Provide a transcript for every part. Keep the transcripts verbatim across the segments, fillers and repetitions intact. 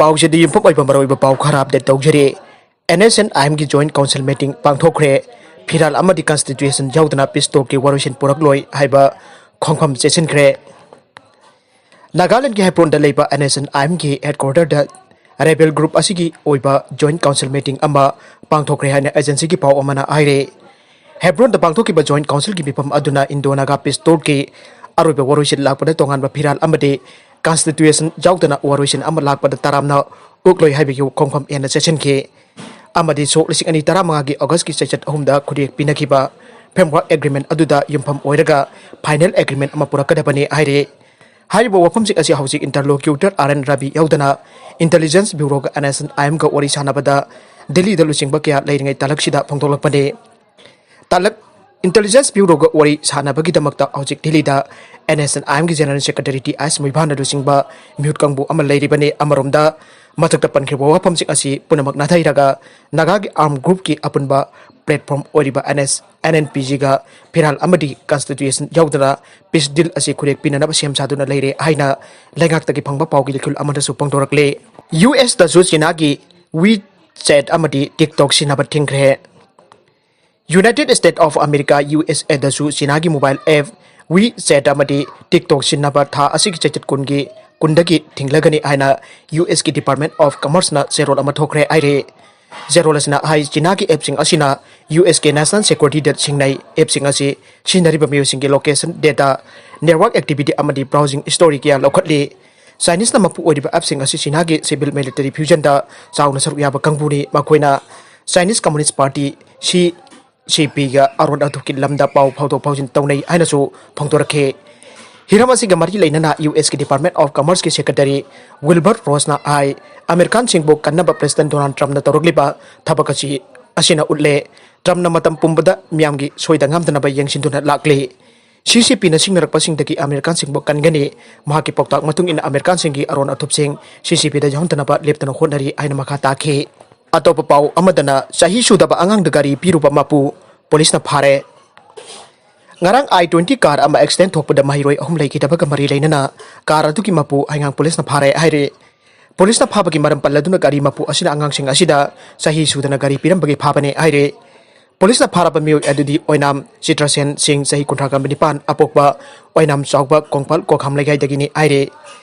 ꯄꯥꯎꯁꯤꯗ ꯌꯨꯝꯐꯝ ꯑꯣꯏꯕ ꯃꯔꯨꯑꯣꯏꯕ ꯄꯥꯎ ꯈꯔ ꯑꯞꯗꯦꯠ ꯇꯧꯖꯔꯤ꯫ ꯑꯦꯟ ꯑꯦꯁ ꯑꯦꯟ ꯑꯥꯏ ꯑꯦꯝꯒꯤ ꯖꯣꯏꯟꯠ ꯀꯥꯎꯟꯁꯤꯜ ꯃꯤꯇꯤꯡ ꯄꯥꯡꯊꯣꯛꯈ꯭ꯔꯦ꯫ ꯐꯤꯔꯥꯜ ꯑꯃꯗꯤ ꯀꯟꯁꯇꯤꯇ꯭ꯌꯨꯁꯟ ꯌꯥꯎꯗꯅ ꯄꯤꯁ ꯇꯣꯛꯀꯤ ꯋꯥꯔꯣꯏꯁꯤꯟ ꯄꯨꯔꯛꯂꯣꯏ ꯍꯥꯏꯕ ꯈꯣꯡꯐꯝ ꯆꯦꯠꯁꯤꯟꯈ꯭ꯔꯦ꯫ ꯅꯥꯒꯥꯂꯦꯟꯒꯤ ꯍꯦꯕ꯭ꯔꯣꯟꯗ ꯂꯩꯕ ꯑꯦꯟ ꯑꯦꯁ ꯑꯦꯟ ꯑꯥꯏ ꯑꯦꯝꯒꯤ ꯍꯦꯗꯀ꯭ꯋꯥꯇꯔꯗ ꯔꯦꯕꯦꯜ ꯒ꯭ꯔꯨꯞ ꯑꯁꯤꯒꯤ ꯑꯣꯏꯕ ꯖꯣꯏꯟꯠ ꯀꯥꯎꯟꯁꯤꯜ ꯃꯤꯇꯤꯡ ꯑꯃ ꯄꯥꯡꯊꯣꯛꯈ꯭ꯔꯦ ꯍꯥꯏꯅ ꯑꯦꯖꯦꯟꯁꯤꯒꯤ ꯄꯥꯎ ꯑꯃꯅ ꯍꯥꯏꯔꯦ꯫ ꯍꯦꯕ꯭ꯔꯣꯟꯗ ꯄꯥꯡꯊꯣꯛꯈꯤꯕ ꯖꯣꯏꯟꯠ ꯀꯥꯎꯟꯁꯤꯜꯒꯤ ꯃꯤꯐꯝ ꯑꯗꯨꯅ ꯏꯟꯗꯣ ꯅꯥꯒꯥ ꯄꯤꯁ ꯇꯣꯛꯀꯤ ꯑꯔꯣꯏꯕ ꯋꯥꯔꯣꯏꯁꯤꯟ ꯂꯥꯛꯄꯗ ꯇꯣꯉꯥꯟꯕ ꯐꯤꯔꯥꯜ ꯑꯃꯗꯤ ꯀꯟꯁꯇꯤꯇ꯭ꯌꯨꯁꯟ ꯌꯥꯎꯗꯅ ꯋꯥꯔꯣꯏꯁꯤꯟ ꯑꯃ ꯂꯥꯛꯄꯗ ꯇꯔꯥꯝꯅ ꯑꯣꯛꯂꯣꯏ ꯍꯥꯏꯕꯒꯤ ꯈꯣꯡꯐꯝ ꯍꯦꯟꯅ ꯆꯦꯠꯁꯤꯟꯈꯤ꯫ ꯑꯃꯗꯤ ꯁꯣꯛ ꯂꯤꯁꯤꯡ ꯑꯅꯤ ꯇꯔꯥꯃꯉꯥꯒꯤ ꯑꯣꯒꯁꯀꯤ ꯆꯩꯆꯠ ꯑꯍꯨꯝꯗ ꯈꯨꯠꯌꯦꯛ ꯄꯤꯅꯈꯤꯕ ꯐ꯭ꯔꯦꯝꯋꯥꯔꯛ ꯑꯦꯒ꯭ꯔꯤꯃꯦꯟ ꯑꯗꯨꯗ ꯌꯨꯝꯐꯝ ꯑꯣꯏꯔꯒ ꯐꯥꯏꯅꯦꯜ ꯑꯦꯒ꯭ꯔꯤꯃꯦꯟ ꯑꯃ ꯄꯨꯔꯛꯀꯗꯕꯅꯤ ꯍꯥꯏꯔꯤ꯫ ꯍꯥꯏꯔꯤꯕ ꯋꯥꯐꯝꯁꯤꯡ ꯑꯁꯤ ꯍꯧꯖꯤꯛ ꯏꯟꯇꯔꯂꯣꯀ꯭ꯌꯨꯇꯔ ꯑꯥꯔ ꯑꯦꯟ ꯔꯕꯤ ꯌꯥꯎꯗꯅ ꯏꯟꯇꯦꯂꯤꯖꯦꯟꯁ ꯕ꯭ꯌꯨꯔꯣꯒ ꯑꯦꯟ ꯑꯦꯁ ꯑꯦꯟ ꯑꯥꯏ ꯑꯦꯝꯒ ꯋꯥꯔꯤ ꯁꯥꯟꯅꯕꯗ ꯗꯤꯜꯂꯤꯗ ꯂꯨꯆꯤꯡꯕ ꯀꯌꯥ ꯂꯩꯔꯤꯉꯩ ꯇꯥꯂꯛꯁꯤꯗ ꯐꯣꯡꯗꯣꯛꯂꯛꯄꯅꯤ꯫ ꯇꯥꯂꯛ ꯏꯟꯇꯦꯂꯤꯖꯦꯟꯁ ꯕ꯭ꯌꯨꯔꯣꯒ ꯋꯥꯔꯤ ꯁꯥꯟꯅꯕꯒꯤꯗꯃꯛꯇ ꯍꯧꯖꯤꯛ ꯗꯤꯜꯂꯤꯗ ꯑꯦꯟ ꯑꯦꯁ ꯑꯦꯟ ꯑꯥꯏ ꯑꯦꯝꯒꯤ ꯖꯦꯅꯔꯦꯜ ꯁꯦꯀ꯭ꯔꯦꯇꯔꯤ ꯇꯤ ꯑꯥꯏ ꯃꯨꯏꯚꯥꯟꯅ ꯂꯨꯆꯤꯡꯕ ꯃꯤꯍꯨꯠ ꯀꯥꯡꯕꯨ ꯑꯃ ꯂꯩꯔꯤꯕꯅꯤ꯫ ꯑꯃꯔꯣꯝꯗ ꯃꯊꯛꯇ ꯄꯟꯈ꯭ꯔꯤꯕ ꯋꯥꯐꯝꯁꯤꯡ ꯑꯁꯤ ꯄꯨꯝꯅꯃꯛ ꯅꯥꯊꯩꯔꯒ ꯅꯥꯒꯥꯒꯤ ꯑꯥꯔꯝ ꯒ꯭ꯔꯨꯞꯀꯤ ꯑꯄꯨꯟꯕ ꯄ꯭ꯂꯦꯠꯐꯣꯔꯝ ꯑꯣꯏꯔꯤꯕ N S N N P ꯖꯤꯒ ꯐꯤꯔꯥꯜ ꯑꯃꯗꯤ ꯀꯟꯁꯇꯤꯇ꯭ꯌꯨꯁꯟ ꯌꯥꯎꯗꯅ ꯄꯤꯁ ꯗꯤꯜ ꯑꯁꯤ ꯈꯨꯔꯦꯛ ꯄꯤꯅꯅꯕ ꯁꯦꯝ ꯁꯥꯗꯨꯅ ꯂꯩꯔꯦ ꯍꯥꯏꯅ ꯂꯩꯉꯥꯛꯇꯒꯤ ꯐꯪꯕ ꯄꯥꯎꯒꯤ ꯂꯤꯈꯨꯜ ꯑꯃꯗꯁꯨ ꯐꯣꯡꯗꯣꯔꯛꯂꯦ꯫ ꯌꯨ ꯑꯦꯁꯇꯁꯨ ꯆꯤꯅꯥꯒꯤ ꯋꯤ ꯆꯦꯠ ꯑꯃꯗꯤ ꯇꯤꯛꯇꯣꯛ ꯁꯤꯟꯅꯕ ꯊꯤꯡꯈ꯭ꯔꯦ꯫ United States of America, U S ꯑꯦꯗꯁꯨ ꯆꯤꯅꯥꯒꯤ ꯃꯣꯕꯥꯏꯜ ꯑꯦꯞ ꯋꯤ ꯆꯦꯠ ꯑꯃꯗꯤ ꯇꯤꯛꯇꯣꯛ ꯁꯤꯟꯅꯕ ꯊꯥ ꯑꯁꯤꯒꯤ ꯆꯩꯆꯠ ꯀꯨꯟꯒꯤ ꯀꯨꯟꯗꯒꯤ ꯊꯤꯡꯂꯒꯅꯤ ꯍꯥꯏꯅ ꯌꯨ ꯑꯦꯁꯀꯤ ꯗꯤꯄꯥꯔꯠꯃꯦꯟꯠ ꯑꯣꯐ ꯀꯃꯔꯁꯅ ꯆꯦꯔꯣꯜ ꯑꯃ ꯊꯣꯛꯈ꯭ꯔꯦ ꯍꯥꯏꯔꯤ꯫ ꯆꯦꯔꯣꯜ ꯑꯁꯤꯅ ꯍꯥꯏ, ꯆꯤꯅꯥꯒꯤ ꯑꯦꯞꯁꯤꯡ ꯑꯁꯤꯅ ꯌꯨ ꯑꯦꯁꯀꯤ ꯅꯦꯁꯅꯦꯜ ꯁꯦꯀ꯭ꯌꯨꯔꯤꯇꯤꯗ ꯁꯤꯡꯅꯩ꯫ ꯑꯦꯞꯁꯤꯡ ꯑꯁꯤ ꯁꯤꯖꯤꯟꯅꯔꯤꯕ ꯃꯤꯑꯣꯏꯁꯤꯡꯒꯤ ꯂꯣꯀꯦꯁꯟ ꯗꯦꯇꯥ, ꯅꯦꯠꯋꯥꯔꯛ ꯑꯦꯛꯇꯤꯚꯤꯇꯤ ꯑꯃꯗꯤ ꯕ꯭ꯔꯥꯎꯖꯤꯡ ꯍꯤꯁꯇꯣꯔꯤ ꯀꯌꯥ ꯂꯧꯈꯠꯂꯤ꯫ ꯆꯥꯏꯅꯤꯁꯅ ꯃꯄꯨ ꯑꯣꯏꯔꯤꯕ ꯑꯦꯞꯁꯤꯡ ꯑꯁꯤ ꯆꯤꯅꯥꯒꯤ ꯁꯤꯚꯤꯜ ꯃꯤꯂꯤꯇꯔꯤ ꯐ꯭ꯌꯨꯖꯟꯗ ꯆꯥꯎꯅ ꯁꯔꯨꯛ ꯌꯥꯕ ꯀꯥꯡꯕꯨꯅꯤ꯫ ꯃꯈꯣꯏꯅ ꯆꯥꯏꯅꯤꯁ ꯀꯝꯃꯨꯅꯤꯁ ꯄꯥꯔꯇꯤ, ꯁꯤ ꯁꯤ ꯄꯤꯒ ꯑꯔꯣꯟ ꯑꯊꯨꯞꯀꯤ ꯂꯝꯗ ꯄꯥꯎ ꯐꯥꯎꯗꯣꯛ ꯐꯥꯎꯖꯤꯟ ꯇꯧꯅꯩ ꯍꯥꯏꯅꯁꯨ ꯐꯣꯡꯗꯣꯔꯛꯈꯤ꯫ ꯍꯤꯔꯝ ꯑꯁꯤꯒ ꯃꯔꯤ ꯂꯩꯅꯅ ꯌꯨ ꯑꯦꯁꯀꯤ ꯗꯤꯄꯥꯔꯠꯃꯦꯟꯠ ꯑꯣꯐ ꯀꯃꯔꯁꯀꯤ ꯁꯦꯀ꯭ꯔꯦꯇꯔꯤ ꯋꯤꯜꯕꯔ ꯔꯣꯁꯅ ꯍꯥꯏ, ꯑꯃꯦꯔꯤꯀꯥꯟꯁꯤꯡꯕꯨ ꯀꯟꯅꯕ ꯄ꯭ꯔꯦꯁꯤꯗꯦꯟꯠ ꯗꯣꯅꯥꯜꯗ ꯇ꯭ꯔꯝꯞꯅ ꯇꯧꯔꯛꯂꯤꯕ ꯊꯕꯛ ꯑꯁꯤ, ꯑꯁꯤꯅ ꯎꯠꯂꯦ, ꯇ꯭ꯔꯝꯞꯅ ꯃꯇꯝ ꯄꯨꯝꯕꯗ ꯃꯤꯌꯥꯝꯒꯤ ꯁꯣꯏꯗ ꯉꯥꯝꯗꯅꯕ ꯌꯦꯡꯁꯤꯟꯗꯨꯅ ꯂꯥꯛꯂꯤ꯫ ꯁꯤ ꯁꯤ ꯄꯤꯅ ꯁꯤꯡꯅꯔꯛꯄꯁꯤꯡꯗꯒꯤ ꯑꯃꯦꯔꯤꯀꯥꯟꯁꯤꯡꯕꯨ ꯀꯟꯒꯅꯤ꯫ ꯃꯍꯥꯛꯀꯤ ꯄꯥꯎꯇꯥꯛ ꯃꯇꯨꯡ ꯏꯟꯅ ꯑꯃꯦꯔꯤꯀꯥꯟꯁꯤꯡꯒꯤ ꯑꯔꯣꯟ ꯑꯊꯨꯞꯁꯤꯡ ꯁꯤ ꯁꯤ ꯄꯤꯗ ꯌꯥꯎꯍꯟꯗꯅꯕ ꯂꯦꯞꯇꯅ ꯍꯣꯠꯅꯔꯤ ꯍꯥꯏꯅ ꯃꯈꯥ ꯇꯥꯈꯤ꯫ ꯑꯇꯣꯞꯄ ꯄꯥꯎ ꯑꯃꯗꯅ, ꯆꯍꯤ ꯁꯨꯗꯕ ꯑꯉꯥꯡꯗ ꯒꯥꯔꯤ ꯄꯤꯔꯨꯕ ꯃꯄꯨ ꯄꯨꯂꯤꯁꯅ ꯐꯥꯔꯦ꯫ ꯉꯔꯥꯡ ꯑꯥꯏ ꯇ꯭ꯋꯦꯟꯇꯤ ꯀꯥꯔ ꯑꯃ ꯑꯦꯛꯁꯤꯗꯦꯟꯠ ꯊꯣꯛꯄꯗ ꯃꯍꯩꯔꯣꯏ ꯑꯍꯨꯝ ꯂꯩꯈꯤꯗꯕꯒ ꯃꯔꯤ ꯂꯩꯅꯅ ꯀꯥꯔ ꯑꯗꯨꯒꯤ ꯃꯄꯨ ꯍꯩꯉꯥꯡ ꯄꯨꯂꯤꯁꯅ ꯐꯥꯔꯦ ꯍꯥꯏꯔꯤ꯫ ꯄꯨꯂꯤꯁꯅ ꯐꯥꯕꯒꯤ ꯃꯔꯝ ꯄꯜꯂꯗꯨꯅ ꯒꯥꯔꯤ ꯃꯄꯨ ꯑꯁꯤꯅ ꯑꯉꯥꯡꯁꯤꯡ ꯑꯁꯤꯗ ꯆꯍꯤ ꯁꯨꯗꯅ ꯒꯥꯔꯤ ꯄꯤꯔꯝꯕꯒꯤ ꯐꯥꯕꯅꯦ ꯍꯥꯏꯔꯦ꯫ ꯄꯨꯂꯤꯁꯅ ꯐꯥꯔꯕ ꯃꯤꯑꯣꯏ ꯑꯗꯨꯗꯤ ꯑꯣꯏꯅꯥꯝ ꯆꯤꯇ꯭ꯔꯁꯦꯟ ꯁꯤꯡ, ꯆꯍꯤ ꯀꯨꯟꯊ꯭ꯔꯥꯒ ꯅꯤꯄꯥꯟ, ꯑꯄꯣꯛꯄ ꯑꯣꯏꯅꯥꯝ ꯆꯥꯎꯕ ꯀꯣꯡꯄꯥꯜ ꯀꯣꯈꯥꯝ ꯂꯩꯀꯥꯏꯗꯒꯤꯅꯤ ꯍꯥꯏꯔꯦ꯫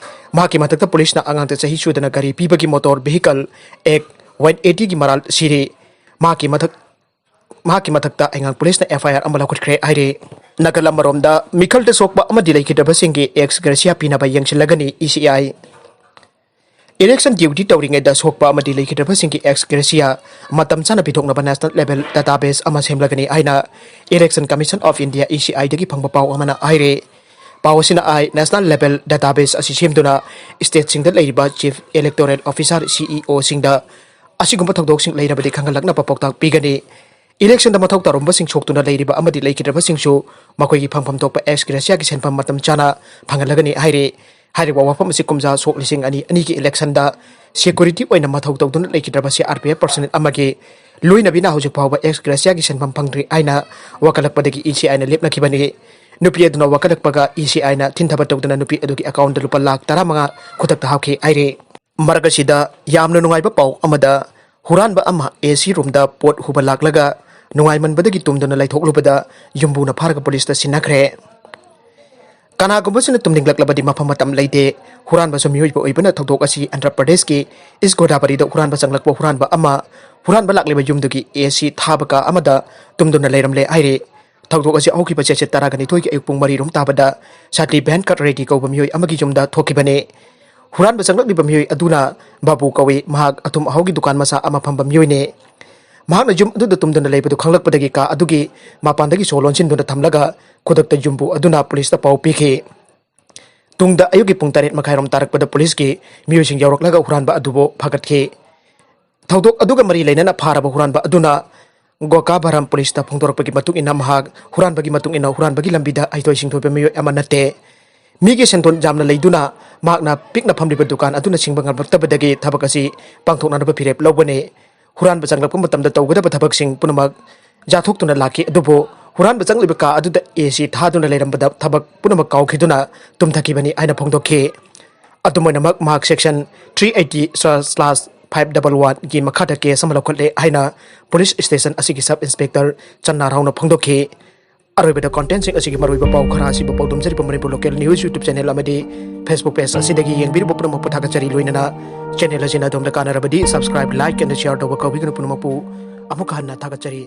ꯃꯍꯥꯛꯀꯤ ꯃꯊꯛꯇ ꯄꯨꯂꯤꯁꯅ ꯑꯉꯥꯡꯗ ꯆꯍꯤ ꯁꯨꯗꯅ ꯒꯥꯔꯤ ꯄꯤꯕꯒꯤ ꯃꯣꯇꯣꯔ ꯚꯤꯍꯤꯀꯜ ꯑꯦꯛ ꯋꯥꯟ ꯑꯦꯠꯇꯤꯒꯤ ꯃꯔꯥꯜ ꯁꯤꯔꯦ꯫ ꯃꯍꯥꯛꯀꯤ ꯃꯊꯛ ꯃꯍꯥꯛꯀꯤ ꯃꯊꯛꯇ ꯑꯉꯥꯡ ꯄꯨꯂꯤꯁꯅ ꯑꯦꯐ ꯑꯥꯏ ꯑꯥꯔ ꯑꯃ ꯂꯧꯈꯠꯈ꯭ꯔꯦ ꯍꯥꯏꯔꯤ꯫ ꯅꯥꯀꯜ ꯑꯃꯔꯣꯝꯗ, ꯃꯤꯈꯜꯗ ꯁꯣꯛꯄ ꯑꯃꯗꯤ ꯂꯩꯈꯤꯗ꯭ꯔꯕꯁꯤꯡꯒꯤ ꯑꯦꯛꯁ ꯒ꯭ꯔꯦꯁꯤꯌꯥ ꯄꯤꯅꯕ ꯌꯦꯡꯁꯤꯜꯂꯒꯅꯤ E C I. Election duty ꯇꯧꯔꯤꯉꯩꯗ ꯁꯣꯛꯄ ꯑꯃꯗꯤ ꯂꯩꯈꯤꯗ꯭ꯔꯕꯁꯤꯡꯒꯤ ꯑꯦꯛꯁ ꯒ꯭ꯔꯦꯁꯤꯌꯥ ꯃꯇꯝ ꯆꯥꯅ ꯄꯤꯊꯣꯛꯅꯕ ꯅꯦꯁꯅꯦꯜ ꯂꯦꯚꯦꯜ ꯗꯇꯥꯕꯦꯁ ꯑꯃ ꯁꯦꯝꯂꯒꯅꯤ ꯍꯥꯏꯅ election commission of India, E ꯁꯤ ꯑꯥꯏꯗꯒꯤ ꯐꯪꯕ ꯄꯥꯎ ꯑꯃꯅ ꯍꯥꯏꯔꯦ꯫ ꯄꯥꯎ ꯑꯁꯤꯅ ꯍꯥꯏ, ꯅꯦꯁꯅꯦꯜ ꯂꯦꯚꯦꯜ ꯗꯇꯥꯕꯦꯁ ꯑꯁꯤ ꯁꯦꯝꯗꯨꯅ ꯁ꯭ꯇꯦꯠꯁꯤꯡꯗ ꯂꯩꯔꯤꯕ ꯆꯤꯐ ꯏꯂꯦꯛꯇꯣꯔꯦꯜ ꯑꯣꯐꯤꯁꯥꯔ, ꯁꯤ ꯏ ꯑꯣꯁꯤꯡꯗ ꯑꯁꯤꯒꯨꯝꯕ ꯊꯧꯗꯣꯛꯁꯤꯡ ꯂꯩꯔꯕꯗꯤ ꯈꯪꯍꯜꯂꯛꯅꯕ ꯄꯥꯎꯇꯥꯛ ꯄꯤꯒꯅꯤ꯫ ꯏꯂꯦꯛꯁꯟꯗ ꯃꯊꯧ ꯇꯧꯔꯝꯕꯁꯤꯡ ꯁꯣꯛꯇꯨꯅ ꯂꯩꯔꯤꯕ ꯑꯃꯗꯤ ꯂꯩꯈꯤꯗ꯭ꯔꯕꯁꯤꯡꯁꯨ ꯃꯈꯣꯏꯒꯤ ꯐꯪꯐꯝ ꯊꯣꯛꯄ ꯑꯦꯛꯁ ꯒ꯭ꯔꯦꯁꯤꯌꯥꯒꯤ ꯁꯦꯟꯐꯝ ꯃꯇꯝ ꯆꯥꯅ ꯐꯪꯍꯜꯂꯒꯅꯤ ꯍꯥꯏꯔꯤ꯫ ꯍꯥꯏꯔꯤꯕ ꯋꯥꯐꯝ ꯑꯁꯤ ꯀꯨꯝꯖꯥ ꯁꯣꯛ ꯂꯤꯁꯤꯡ ꯑꯅꯤ ꯑꯅꯤꯒꯤ ꯏꯂꯦꯛꯁꯟꯗ ꯁꯦꯀ꯭ꯌꯨꯔꯤꯇꯤ ꯑꯣꯏꯅ ꯃꯊꯧ ꯇꯧꯗꯨꯅ ꯂꯩꯈꯤꯗ꯭ꯔꯕ C R P F personal ꯑꯃꯒꯤ ꯂꯣꯏꯅꯕꯤꯅ ꯍꯧꯖꯤꯛ ꯐꯥꯎꯕ ꯑꯦꯛꯁ ꯒ꯭ꯔꯦꯁꯤꯌꯥꯒꯤ ꯁꯦꯟꯐꯝ ꯐꯪꯗ꯭ꯔꯤ ꯍꯥꯏꯅ ꯋꯥꯀꯠꯂꯛꯄꯗꯒꯤ ꯏ ꯁꯤ ꯑꯥꯏꯅ ꯂꯦꯞꯅꯈꯤꯕꯅꯤ꯫ ꯅꯨꯄꯤ ꯑꯗꯨꯅ ꯋꯥꯀꯠꯂꯛꯄꯒ ꯏ ꯁꯤ ꯑꯥꯏꯅ ꯊꯤꯟꯊꯕ ꯇꯧꯗꯨꯅ ꯅꯨꯄꯤ ꯑꯗꯨꯒꯤ ꯑꯦꯀꯥꯎꯟꯗ ꯂꯨꯄꯥ ꯂꯥꯈ ꯇꯔꯥꯃꯉꯥ ꯈꯨꯗꯛꯇ ꯍꯥꯞꯈꯤ ꯍꯥꯏꯔꯤ꯫ ꯃꯔꯛ ꯑꯁꯤꯗ ꯌꯥꯝꯅ ꯅꯨꯡꯉꯥꯏꯕ ꯄꯥꯎ ꯑꯃꯗ, ꯍꯨꯔꯥꯟꯕ ꯑꯃ ꯑꯦ ꯁꯤ ꯔꯨꯝꯗ ꯄꯣꯠ ꯍꯨꯕ ꯂꯥꯛꯂꯒ ꯅꯨꯡꯉꯥꯏꯃꯟꯕꯗꯒꯤ ꯇꯨꯝꯗꯨꯅ ꯂꯩꯊꯣꯛꯂꯨꯕꯗ ꯌꯨꯝꯕꯨꯅ ꯐꯥꯔꯒ ꯄꯨꯂꯤꯁꯇ ꯁꯤꯟꯅꯈ꯭ꯔꯦ꯫ ꯀꯅꯥꯒꯨꯝꯕꯁꯤꯅ ꯇꯨꯝꯅꯤꯡꯂꯛꯂꯕꯗꯤ ꯃꯐꯝ ꯃꯇꯝ ꯂꯩꯇꯦ꯫ ꯍꯨꯔꯥꯟꯕꯁꯨ ꯃꯤꯑꯣꯏꯕ ꯑꯣꯏꯕꯅ ꯊꯧꯗꯣꯛ ꯑꯁꯤ ꯑꯟꯙ꯭ꯔ ꯄ꯭ꯔꯗꯦꯁꯀꯤ ꯏꯁ ꯒꯣꯗꯥꯕꯔꯤꯗ ꯍꯨꯔꯥꯟꯕ ꯆꯪꯂꯛꯄ ꯍꯨꯔꯥꯟꯕ ꯑꯃ ꯍꯨꯔꯥꯟꯕ ꯂꯥꯛꯂꯤꯕ ꯌꯨꯝꯗꯨꯒꯤ ꯑꯦ ꯁꯤ ꯊꯥꯕ ꯀꯥ ꯑꯃꯗ ꯇꯨꯝꯗꯨꯅ ꯂꯩꯔꯝꯂꯦ ꯍꯥꯏꯔꯤ꯫ ꯊꯧꯗꯣꯛ ꯑꯁꯤ ꯍꯧꯈꯤꯕ ꯆꯩꯆꯠ ꯇꯔꯥꯒ ꯅꯤꯊꯣꯏꯒꯤ ꯑꯌꯨꯛ ꯄꯨꯡ ꯃꯔꯤ ꯔꯣꯝ ꯇꯥꯕꯗ ꯁꯥꯇꯤ ꯚꯦꯟꯀꯠ ꯔꯦꯗꯤ ꯀꯧꯕ ꯃꯤꯑꯣꯏ ꯑꯃꯒꯤ ꯌꯨꯝꯗ ꯊꯣꯛꯈꯤꯕꯅꯤ꯫ ꯍꯨꯔꯥꯟꯕ ꯆꯪꯂꯛꯂꯤꯕ ꯃꯤꯑꯣꯏ ꯑꯗꯨꯅ ꯕꯥꯕꯨ ꯀꯧꯏ꯫ ꯃꯍꯥꯛ ꯑꯊꯨꯝ ꯑꯍꯥꯎꯒꯤ ꯗꯨꯀꯥꯟ ꯃꯆꯥ ꯑꯃ ꯐꯝꯕ ꯃꯤꯑꯣꯏꯅꯤ꯫ ꯃꯍꯥꯛꯅ ꯌꯨꯝ ꯑꯗꯨꯗ ꯇꯨꯝꯗꯨꯅ ꯂꯩꯕꯗꯨ ꯈꯪꯂꯛꯄꯗꯒꯤ ꯀꯥ ꯑꯗꯨꯒꯤ ꯃꯄꯥꯟꯗꯒꯤ ꯁꯣ ꯂꯣꯟꯁꯤꯟꯗꯨꯅ ꯊꯝꯂꯒ ꯈꯨꯗꯛꯇ ꯌꯨꯝꯕꯨ ꯑꯗꯨꯅ ꯄꯨꯂꯤꯁꯇ ꯄꯥꯎ ꯄꯤꯈꯤ꯫ ꯇꯨꯡꯗ ꯑꯌꯨꯛꯀꯤ ꯄꯨꯡ ꯇꯔꯦꯠ ꯃꯈꯥꯏꯔꯣꯝ ꯇꯥꯔꯛꯄꯗ ꯄꯨꯂꯤꯁꯀꯤ ꯃꯤꯑꯣꯏꯁꯤꯡ ꯌꯧꯔꯛꯂꯒ ꯍꯨꯔꯥꯟꯕ ꯑꯗꯨꯕꯨ ꯐꯥꯒꯠꯈꯤ꯫ ꯊꯧꯗꯣꯛ ꯑꯗꯨꯒ ꯃꯔꯤ ꯂꯩꯅꯅ ꯐꯥꯔꯕ ꯍꯨꯔꯥꯟꯕ ꯑꯗꯨꯅ ꯒꯣꯀꯥꯚꯥꯔꯥꯝ ꯄꯨꯂꯤꯁꯇ ꯐꯣꯡꯗꯣꯔꯛꯄꯒꯤ ꯃꯇꯨꯡ ꯏꯟꯅ, ꯃꯍꯥꯛ ꯍꯨꯔꯥꯟꯕꯒꯤ ꯃꯇꯨꯡ ꯏꯟꯅ ꯍꯨꯔꯥꯟꯕꯒꯤ ꯂꯝꯕꯤꯗ ꯍꯩꯊꯣꯏ ꯁꯤꯡꯊꯣꯏꯕ ꯃꯤꯑꯣꯏ ꯑꯃ ꯅꯠꯇꯦ꯫ ꯃꯤꯒꯤ ꯁꯦꯟꯊꯣꯛ ꯌꯥꯝꯅ ꯂꯩꯗꯨꯅ ꯃꯍꯥꯛꯅ ꯄꯤꯛꯅ ꯐꯝꯂꯤꯕ ꯗꯨꯀꯥꯟ ꯑꯗꯨꯅ ꯁꯤꯡꯕ ꯉꯝꯂꯛꯇꯕꯗꯒꯤ ꯊꯕꯛ ꯑꯁꯤ ꯄꯥꯡꯊꯣꯛꯅꯅꯕ ꯐꯤꯔꯦꯞ ꯂꯧꯕꯅꯤ꯫ ꯍꯨꯔꯥꯟꯕ ꯆꯪꯂꯛꯄ ꯃꯇꯝꯗ ꯇꯧꯒꯗꯕ ꯊꯕꯛꯁꯤꯡ ꯄꯨꯝꯅꯃꯛ ꯌꯥꯊꯣꯛꯇꯨꯅ ꯂꯥꯛꯈꯤ, ꯑꯗꯨꯕꯨ ꯍꯨꯔꯥꯟꯕ ꯆꯪꯂꯤꯕ ꯀꯥ ꯑꯗꯨꯗ ꯑꯦ ꯁꯤ ꯊꯥꯗꯨꯅ ꯂꯩꯔꯝꯕꯗ ꯊꯕꯛ ꯄꯨꯝꯅꯃꯛ ꯀꯥꯎꯈꯤꯗꯨꯅ ꯇꯨꯝꯊꯈꯤꯕꯅꯤ ꯍꯥꯏꯅ ꯐꯣꯡꯗꯣꯛꯈꯤ꯫ ꯑꯗꯨꯝ ꯑꯣꯏꯅꯃꯛ ꯃꯍꯥꯛ section three eighty slash five double one ꯒꯤ ꯃꯈꯥꯗ case ꯑꯃ ꯂꯧꯈꯠꯂꯦ ꯍꯥꯏꯅ police station ꯑꯁꯤꯒꯤ sub inspector ꯆꯟꯅꯥ ꯔꯥꯎꯅ ꯐꯣꯡꯗꯣꯛꯈꯤ꯫ ꯑꯔꯣꯏꯕꯗ contentꯁꯤꯡ ꯑꯁꯤꯒꯤ ꯃꯔꯨꯑꯣꯏꯕ ꯄꯥꯎ ꯈꯔ ꯑꯁꯤꯕꯨ ꯄꯥꯎꯗꯝꯖꯔꯤꯕ Manipur local news YouTube channel ꯑꯃꯗꯤ Facebook page ꯑꯁꯤꯗꯒꯤ ꯌꯦꯡꯕꯤꯔꯤꯕ ꯄꯨꯝꯅꯃꯛꯄꯨ ꯊꯥꯒꯠꯆꯔꯤ꯫ ꯂꯣꯏꯅꯅ channel ꯑꯁꯤꯅ ꯑꯗꯣꯝꯗ ꯀꯥꯟꯅꯔꯕꯗꯤ subscribe, like and share ꯇꯧꯕ ꯀꯥꯎꯕꯤꯒꯅꯨ꯫ ꯄꯨꯝꯅꯃꯛꯄꯨ ꯑꯃꯨꯛ ꯍꯟꯅ ꯊꯥꯒꯠꯆꯔꯤ꯫